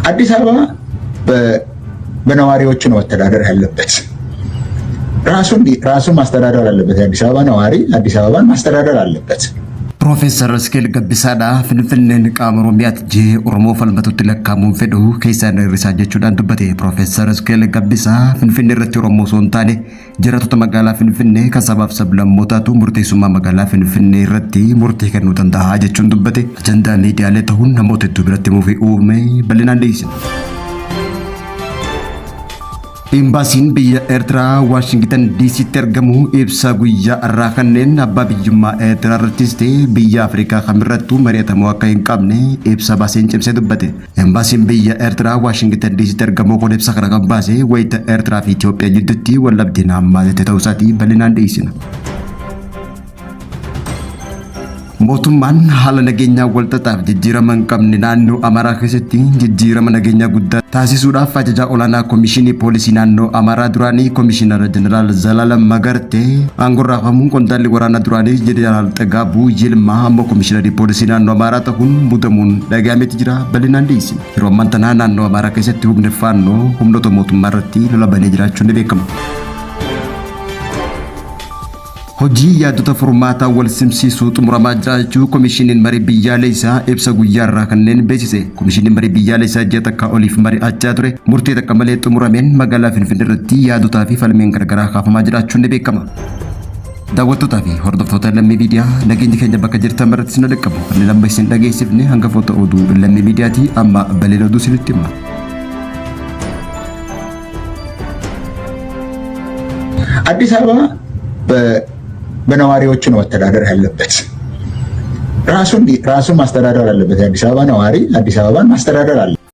አዲስ አበባ በነዋሪዎቹ ነው መተዳደር ያለበት። ራሱን ማስተዳደር አለበት። የአዲስ አበባ ነዋሪ አዲስ አበባን ማስተዳደር አለበት። Piroofeesar Iskeel Gabbisaadha. Finfinneen qaama Oromiyaati jee Oromoo falmatutti lakkaa'amuun fedhu keessaan hir'isaa jechuudhaan dubbate. Piroofeesar Iskeel Gabbisaa Finfinnee irratti Oromoo osoo hin taane jiraattota magaalaa Finfinnee kan sabaaf sablammootaatu murteessummaa magaalaa Finfinnee irratti murtee kennuu danda'a jechuun dubbate. Ajandaa miidiyaalee ta'uun namoota hedduu biratti mufii uume bal'inaan dhiyeessina. Imbaasiin biyya Eertiraa Waashingitan DC'tti argamu ibsa guyyaa irraa kanneen abbaa biyyummaa Eertiraa irrattis ta'e biyya Afrikaa kamirrattuu mari'atamuu akka hin qabne ibsa baaseen cimsee dubbate. Imbaasiin biyya Eertiraa Waashingitan DC'tti argamu kun ibsa kana kan baase wayita Eertiraa fi Itoophiyaa gidduutti waldhabdeen hammaate ta'uu isaatii bal'inaan dhiyeessina. Mootummaan haala nageenyaa walxaxaaf jijjiirama hin qabne naannoo Amaaraa keessatti jijjiirama nageenyaa guddaa taasisuudhaaf ajajaa olaanaa Komishinii Poolisii Naannoo Amaaraa duraanii Komishinara Jeneraal Zalaalam Magartee aangoorraa kaafamuun qondaalli waraanaa duraanii Jeneraal Xagaabuu Yilmaa ammoo Komishiinarii Poolisii Naannoo Amaaraa ta'uun muudamuun dhaga'ameeti jira bal'inaan dhiyeessina. Yeroo ammaan tanaa naannoo Amaaraa keessatti humni faannoo humnoota mootummaa irratti lola banee jiraachuun ni beekama. Hojii yaadota furmaataa wal simsiisuu xumuramaa jiraachuu Komishiniin Marii Biyyaalessaa ibsa guyyaa irraa kanneen beeksise. Komishiniin Marii Biyyaalessaa ji'a takkaa oliif mari'achaa ture murtee takka malee xumurameen magaalaa Finfinnee irratti yaadotaa fi falmeen garagaraa kaafamaa jiraachuun ni beekama. Daawwattootaa fi hordoftoota Lammii Miidiyaa nageenyi keenya bakka jirtan maratti isin dhaqqabu. Kanneen amma isin dhageessifne hangafoota oduu Lammii Miidiyaati. Amma bal'ina oduu isinitti himna. አዲስ አበባ በነዋሪዎቹ ነው መተዳደር ያለበት። ራሱን ማስተዳደር አለበት። የአዲስ አበባ ነዋሪ አዲስ አበባን ማስተዳደር አለበት።